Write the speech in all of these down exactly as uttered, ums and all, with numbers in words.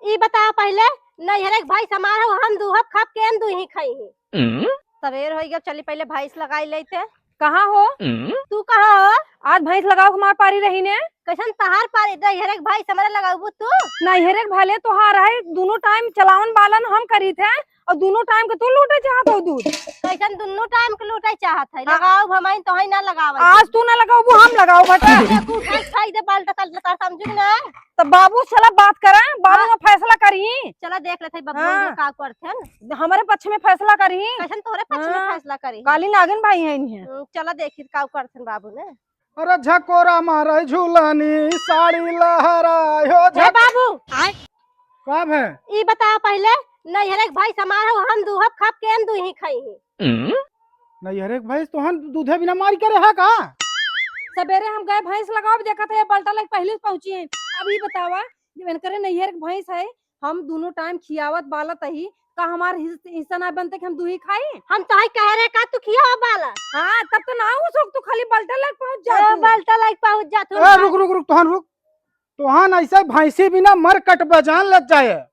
ई बतावा पहिले, नैहरे के भैंस हमार हो, हम दूहब, खाब, केन दूही खाई ही? सवेर होई गया, चली पहिले भैंस लगाई लेते। कहाँ हो? तू कहाँ हो? आज भैंस लगावे के हमार पारी रही ने। कैसन तहार पारी? नैहरे के भैंस हमरे लगाबू तू? नैहरे के भले तोहार है, दोनों टाइम चलावन बालन हम करी थे, और दोनों टाइम के तू लूटे चाहत हो दूध। कैसन दुन्नू टाइम के लूटे चाहत है? हाँ। लगाओ, हम आइन तो है ना लगावे। आज तू ना लगाओ, वो हम लगाओ बेटा। देखू, उठाई, उठाई दे, बाल्टा तल, तल, समझू कि नहीं? तब बाबू से चला बात करें, बाबू हाँ। में फैसला करी। चला देख लेते बाबू हाँ। लोग का करथन। हमरे पक्ष में फैसला करी। कैसन तोहरे पक्ष में हाँ। फैसला करी? काली नागिन भाई है इन्हें। हम्म, चला देखी का करथन बाबू ने। अरे झकोरा मारे झूलनी, साड़ी लहराए हो हे झक- बाबू, आय। का भे? ई बतावा पहिले, नैहरे के भैंस हमार हो, हम दूहब, खाब, केन दूही खाई ही? नैहरे के भैंस तोहन दूधे बिना मारी करे है का? सवेरे हम गए भैंस लगावे, देखत है बाल्टा लेके पहिले पहुंची है। अब ई बतावा, जब इनकरे नैहर के भैंस है, हम दोनों टाइम खियावत बालत ही, का हमार हिस-, हिस्सा ना बनते कि हम दूही खाई? हम तो है कह रहे का तू खियावा बाला? हाँ, तब तो ना हो सक, तू खाली बाल्टा लेके पहुंच ए, जाती। बाल्टा लेके पहुंच जात ए, हूँ। रुक, रुक, रुक, तोहन रुक। तोहन ऐसे भैंसी बिना मर कटबे, जान लग जाए।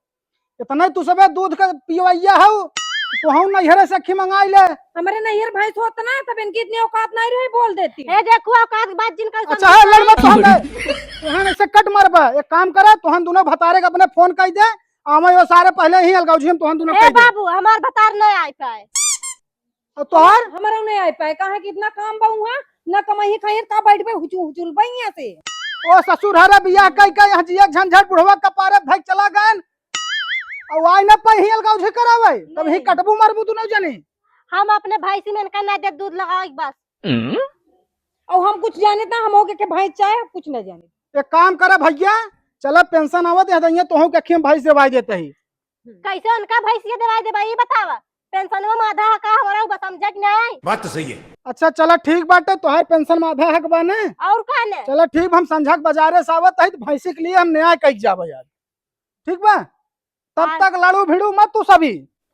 इतना ही तू सबे दूध का पियवैया हऊ, तोहू नैहरे से अखी मंगाई ले। हमरे नैहर भैंस होत ना, तब इनकी इतनी औकात नहीं रही, बोल देती। ए, देखू, औकात के बात जिन कर अच्छा, समझ है, लड़ मत, तोहन दे। तोहन ऐसे कट मरबा। एक काम करे, तोहन दोनों भतारे के अपने फोन कई दे, आवे वो सारे पहिले ही अलगाव जी, हम तोहन दोनों ए कई दे। बाबू, हमार भतार नहीं आए पाए। और तोहर? हमारा नहीं आए पाए, कहाँ कि इतना काम बा उहाँ, ना कमाई खाई, का बैठ पे हुचु-, हुचुल बा यहाँ से। ओ ससुर, हरे बियाह कई कई यहाँ जिया झंझट बुढ़वा कपारे धई चला गन। और आई ना पाई ही अलगाव जी करावे, तब ही नहीं। कटबू मरबू तू नहीं जानी। हम अपने भैंसी में इनका ना दे दूध लगावे के बस। और हम कुछ जाने ना, हम हो के, के भैंस चाहे, हम कुछ ना जाने। एक काम करे भैया, चला पेंशन आवत है, दइया तोहू के अखियाँ भैंस देवाई देते ही। कैसे उनका भैंसिया देवाई देबा, ई बतावा। पेंशनवा में आधा हक हमारा ऊपर, समझे कि नहीं? बात तो सही है। अच्छा, चला ठीक बाटे, तोहार पेंशन में आधा हक बा ने। और का ने? चला ठीक, हम संझा के बाजारे से आवत है, तो भैंसी के लिए हम न्याय कइके जाबे यार। ठीक बा? तब हाँ। तक लड़ू भिड़ू मत तू सभी।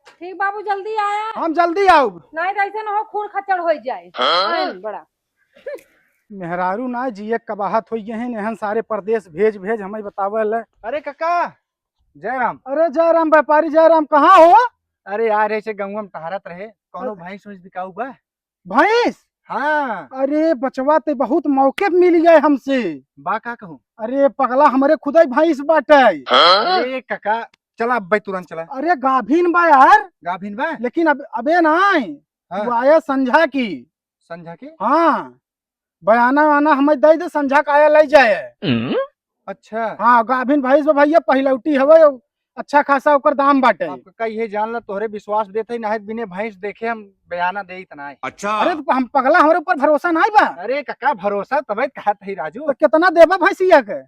ठीक बाबू, जल्दी आया। हम जल्दी आउब। नहीं तो ऐसे ना हो, खून खच्चड़ हो जाए। हाँ? अरे बड़ा। मेहरारू ना जिए कबाहत हो गए हैं, एहन सारे परदेस भेज भेज हमें बतावे ले। अरे काका, जय राम। अरे जय राम व्यापारी, जय राम, कहाँ हो? अरे यार, ऐसे गंगवा में टहरत रहे, कौनो अरे। भैंस वैंस बिकाऊ बा? भैंस? हाँ। अरे बचवा, ते बहुत मौके पे मिल गए हमसे। बा का कहूँ? अरे पगला, हमरे खुदाई भैंस बाटे। अरे काका, चला अब भाई तुरंत चला। अरे गाभिन बा यार। गाभिन बा? लेकिन अब, अबे ना आई। हाँ। वो आया संझा की। संझा की? हाँ। बयाना वाना हमें दे दे, संझा का आया ले जाए। अच्छा। हाँ, गाभिन भैंस बा भैया, पहिलौटी हवे, अच्छा खासा ओकर दाम बाटे। आपका का इहे जान ला, तोहरे विश्वास देते ही नाहित बिने भैंस देखे हम बयाना दे इतना है। अच्छा। अरे तो हम पगला, हमरे ऊपर भरोसा नहीं बा। अरे काका, भरोसा तबे कहत है राजू। तो कितना देबा भैंसिया के?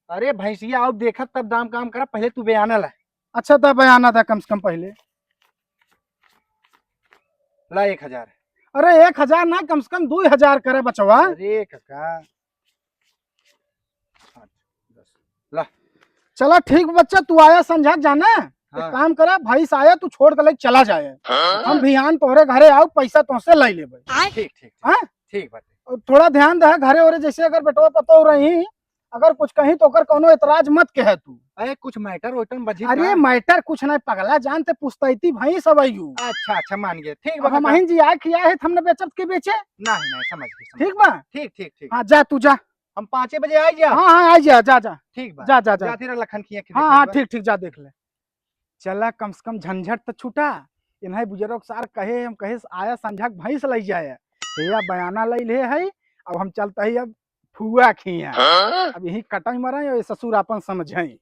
अरे भैंसिया आओ देखत तब दाम काम करा, पहले तू बयाना ला। अच्छा दा बयाना दा कम से कम पहले। ला एक हजार। अरे एक हजार ना, कम से कम दो हजार करे बचवा। अरे काका। ला। चला ठीक बच्चा, तू आया संझा जाना। हाँ। एक काम करा, भैंस आया तू छोड़ के लेके चला जाए। हाँ। हम बिहान तोहरे घरे आओ, पैसा तोहसे ले लेबे। ठीक, ठीक, ठीक। हाँ? ठीक बात है। और थोड़ा ध्यान दे घरे ओरे, जैसे अगर बेटवा पतो रही, अगर कुछ कहीं तो ओकर कोनो एतराज मत कहे तू। अरे कुछ matter वैटर में बझी अरे का? Matter कुछ नहीं पगला, जानते पुस्तैती भैंस हवै यू। अच्छा, अच्छा, मान गया। ठीक अब बा हम काका। अहिन जी आए खिया है, हमने बेचब के बेचे। नहीं, नहीं, समझ गए, समझ ठीक गए। बा? ठीक, ठीक, ठीक। हाँ, जा तू जा। हम पाँचे बजे आ जा। हाँ, हाँ, आ जा, जा, जा। ठीक बा। जा, जा, जा। जा फिर लखन खिया के हाँ, देख हाँ, लेबा। ठीक, ठीक, जा देख ले। चला कम से कम झंझट तो छूटा। इन्हें बुजुर्ग सार कहे, हम कहे आया संझा के भैंस ले जाए। भैया बयाना ले ले है, अब हम चलता ही अब फुआ खिया। हाँ? अब यही कटाई मरा, ये ससुर अपन समझाई।